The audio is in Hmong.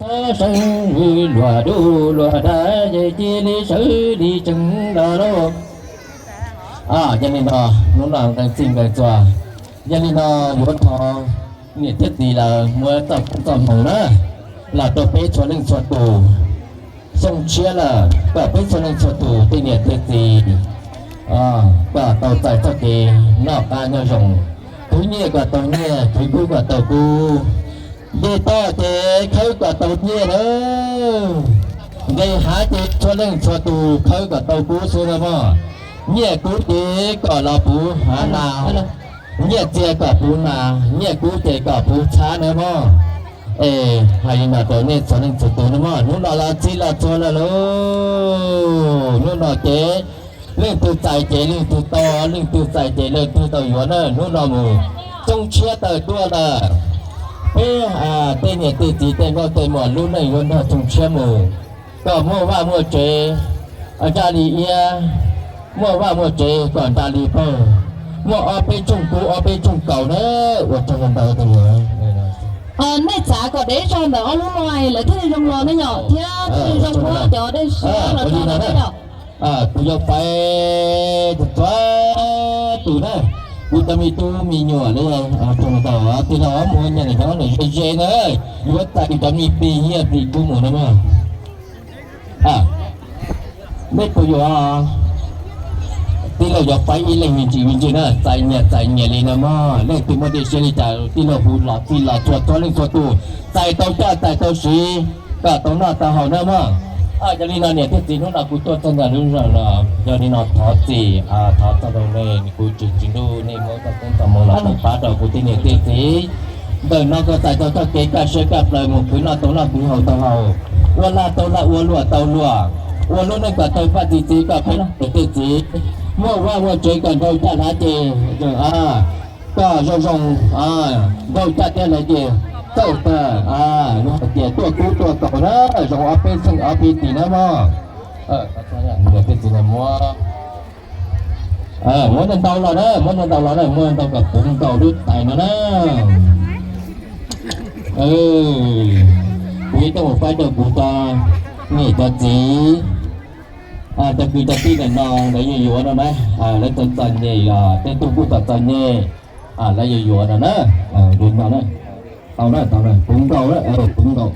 Sawv luag dub luag dag ces cia li sawv li tsees los lauj. Yog li no, hnub no nqee txij nqee txuas, yog li no yuav thov niam thiab txiv lawv muab txoj koob txoj hmoov na los rau peb txhua leej txhua tus. Xyoo tshiab lawm, kom peb txhua leej txhua tus tej niam tej txiv kom tau txais txoj kev noj qab nyob zoo, khwv nyiaj kom tau nyiaj, khwv kub kom tau kub, nce toj ces khawb kom tau nyiaj na, nqes hav ces txhua leej txhua tus khawb kom tau kub xwb na mog. Nyiaj kub ces kom los puv hav na, nyiaj txiag kom puv nas, nyiaj kub ces kom puv txhab na mog. Es hais li no rau nej txhua leej txhua tus na mog, hnub no los txij los txhua lawm lauj. Hnub no ces leej twg txais ces leej twg tau, leej twg txais ces leej twg tau yuav na. Hnub no mus xyoo tshiab tawm tuaj lawm, peb tej niam tej txiv tej nkauj tej muam lub neej yuav nrog xyoo tshiab mus, kom muaj vaj muaj tsev nra li iab, muaj vaj muaj tsev kom nra li pawg, muaj ob peb tsooj kub ob peb tsooj kaus na. Ua tsaug ntau tus. Nej txav kom dev zog ntawm ob lub no lawv thiaj li zoo los ne yom, thiab thiaj li zoo muab cov dej siab los tso rau peb yom. Kuv yuav pais txhua tus na, kuv cov me tub me nyuam na, tsaug ntau, tij laug muaj nyiaj los nyob nws ze ze na, yuav txais kuv cov me plig nyiaj plig kub mus na mog. Nej puas yuav? Tij laug yuav pais ib leeg me ntsis me ntsis na, txais nyias txais nyias li no mog. Leej twg muaj dej siab li cas tij laug hu los txij los txhua txhua leej txhua tus, txais tau coj txais tau siv, kom tau noj tau haus na mog. Yog li no niam thiab txiv, hnub no kuv tuaj txog ntawm lub zos no, yog li no thov txim, thov txog rau nej, kuv tsis tsis ntuj nej muab txoj koob txoj hmoov los pab rau kuv tej niam tej txiv. Ntawm no koj txais tau txoj kev kaj siab kaj plaws mus khwv noj tau noj khwv haus tau haus, ua lag tau lag ua luam tau luam, ua lub neej kom tawg paj txi txiv kom peb niam tej txiv, muaj vaj muaj tsev kom nrau caj hlav ces kom zoo zoo, nrau caj tiab hlav ces txawj tag, hais tias tuaj kub tuaj kaus na, zoo ob peb xeem ob peb tis na mog. Tej txiv no muab, muab ntau ntau los na, muab ntau ntau los na, muab ntau kom puv nkaus lub tais no na. Kuv yeej coj mus faib rau kuv cov niam cov txiv, cov kwv cov tij ntawm no lawv yuav yuav no na, lawv txom txom nyem los tej tug kuj txom txom nyem, lawv yuav yuav no na, yuav no na. Tau na, tau na, puv nkaus na, puv nkaus.